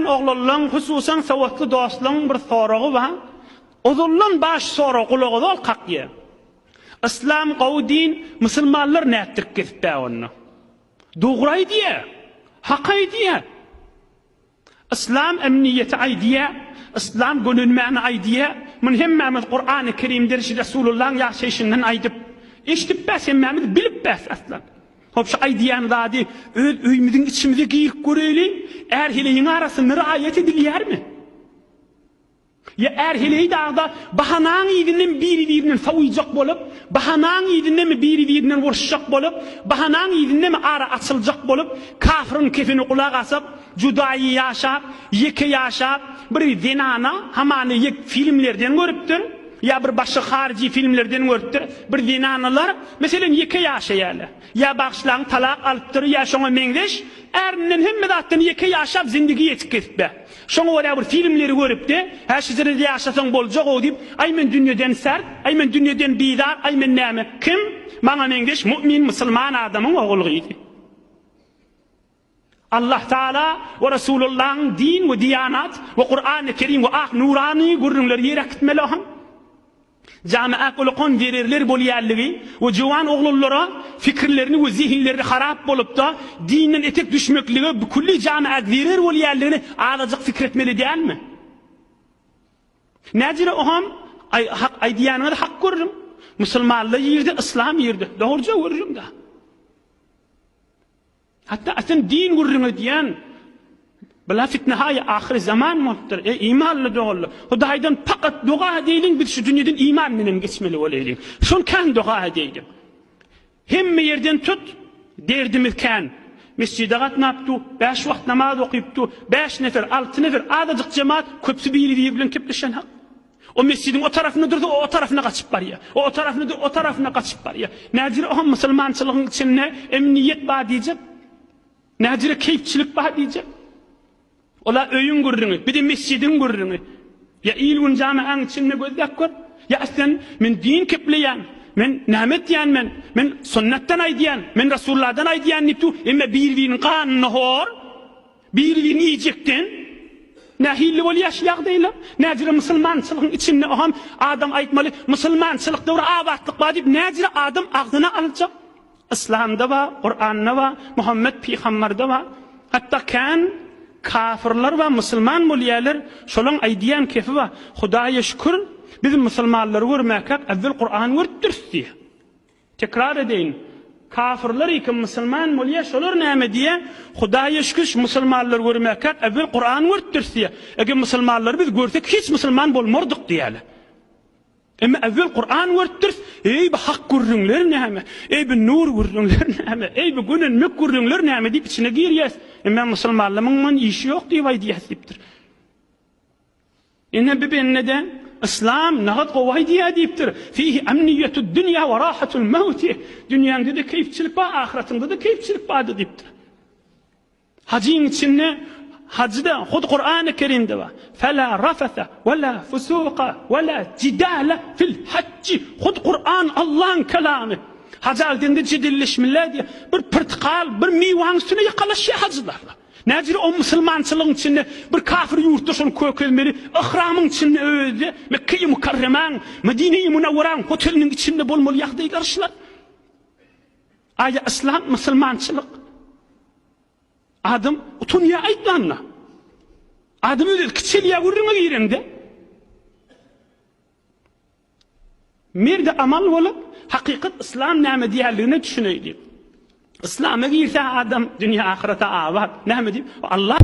Kän oglanlaň, hususan sowatly dostlaň bir soragy bar. Ozaldan baş sorag gulaga zol kakýa. Yslam gowy din, musulmanlar nätdirip gezipbä onda? Dogry aýdýa. Hak aýdýa. Yslam emniýeti aýdýa, Yslam gönenmäni aýdýa. Muny hemmämiz Kurany Kerimden, Resulullahyň ýaşaýşyndan aýdyp, eşidip bäs, hemmämiz bilip bäs aslan. Hop şu aýdýan zady öz öýümiziň içimize girip göreýliň, är-heleýiň arasynda raýat edilýärmi? Ýa är-heleý dagda bahanaň yzyndan biri-birinden sowujak bolup, bahanaň yzyndanmy biri-birinden uruşjak bolup, bahanaň yzyndanmy ara açyljak bolup, kafyryň kefini gulak asyp, judaýy ýaşap, ýeke ýaşap, bir zenana hamana ýek filmlerden görüpdir, ýa bir başga haryjy filmlerden görüpdir, bir zenanalar, meselem, ýeke ýaşaýarlar, ýa bagyşlaň talak alypdyr, ýa şoňa meňzeş, ärinden hemme zatdan ýeke ýaşap zindigi ýetip kesipbe. Şoňa görä bir filmleri görüpdi, Hä şu zerede ýaşasaň boljak-ow diýip, aý men dünýeden sert, aý men dünýeden bizar, aý men näme? Kim? Maňa meňzeş mu'min musulman adamyň ogul-gyzy. Allah Taala we Resulullahyň din we diýanat we Kurany Kerim we ak nurany gürrüňleri ýere äkitmeli ohan. Jamiä ulakan zererler bolýanlygy we juwan oglanlara fikirlerini we zehinlerini harap bolupda dinden etek düşmeklige külli jamiä zerer bolýanlygyny azajyk fikir etmeli dälmi? Näjire oham aý hak aýdýanyňyz hak görüň. Musulmanlar ýerde yslam ýerde. Dogruja görüň da. Hatda asyl din gürrüň edýän Bula fitnehaýy ahyry zaman bolupdyr. Eý imanly doganlar, Hudaýdan pakat doga edeýliň, biz şu dünýeden iman bilen geçmeli bolaýlyň. Şol kän doga edeýliň. Hemme ýerden tut, derdimiz kän. Mesjide gatnap dur, bäş wagt namaz okyp dur, bäş nefer, alty nefer, azajyk jemaat, köpüsi biri-biri bilen kepleşenok. O mesjidiň o tarapynda dursa, o o tarapyna gaçyp barýar. O o tarapynda dur, o tarapyna gaçyp barýar. Näjire oňa musulmançylygyň içinde emniýet bar diýjek? Näjire keýpçilik bar diýjek? Ola öýüň gürrüňi, bir-de mesjidiň gürrüňi. Ýa il-gün jamaäň içinde gözläp gör. Ýa sen, men din kepleýän, men näme etýän men, men sünnetden aýdýan, men Resulullahdan aýdýan diýip dur, emme bir-biriniň ganyna hor. Biri-birini iýjekden nähilli bolýar şu ýagdaýlar? Näjüre musulmançylygyň içinde oham adam aýtmaly, musulmançylykda bir abatlyk bar diýip näjüre adam agzyna aljak? Yslamda bar, Kuranda bar, Muhammet pygambarda bar. Hatda kän kafirler bar, musulman bolýarlar, şolaň aýdýan kefi bar. Hudaýa şükür, biz musulmanlary görmäkäk äwwel Kuran görüpdiris diýýär. Tekrar edeýin, kafirler kim musulman bolýa, şolar näme diýýä, Hudaýa şükür şu musulmanlary görmäkäk äwwel Kuran görüpdiris diýýä. Eger musulmanlary biz görsek hiç musulman bolmardyk diýýäler. Emma äwwel Kuran görüpdiris, eý bu hak gürrüňler näme, eý bu nur gürrüňler näme, eý bu gönenmek gürrüňler näme diýip içine girýäs. Emma musulmanlaryň mundan işi ýok diýip aýdýas diýipdir. Ine bi bende-de Yslam nagat gowy aýdýar diýipdir. Fihi amniýetud dünýä we rahatul mewti. Dünýäňde-de keýpçilik bar, ahyratyňda-da keýpçilik bardyr diýipdir. Hajyň içinde hajyda hut Kurany Kerimde bar. Fela rafasa we la fusuka we la jidala fil hajji. Hut Kuran Allahyň kelamy. Haja gidende jedelleşmeli diýýär. Bir pyrtykal, bir miwäň üstüne ýakalaşýar hajylar. Näjüre o musulmançylygyň içinde bir kafir ýurtda şony kökezmeli, yhramyň içinde özi Mekge-i Mukarremäň, Medine-i Munawwaraň hoteliniň içinde bolmaly ýagdaýlar şular. Aýa yslam musulmançylyk. Adam utanýar aýtmanda. Adam özi kiçelýär gürrüňe girende. Merde amal bolup, hakykat yslam näme diýýänligine düşüneýli. Yslama girse adam dünýä ahyrete abat. Näme diýip? Allah.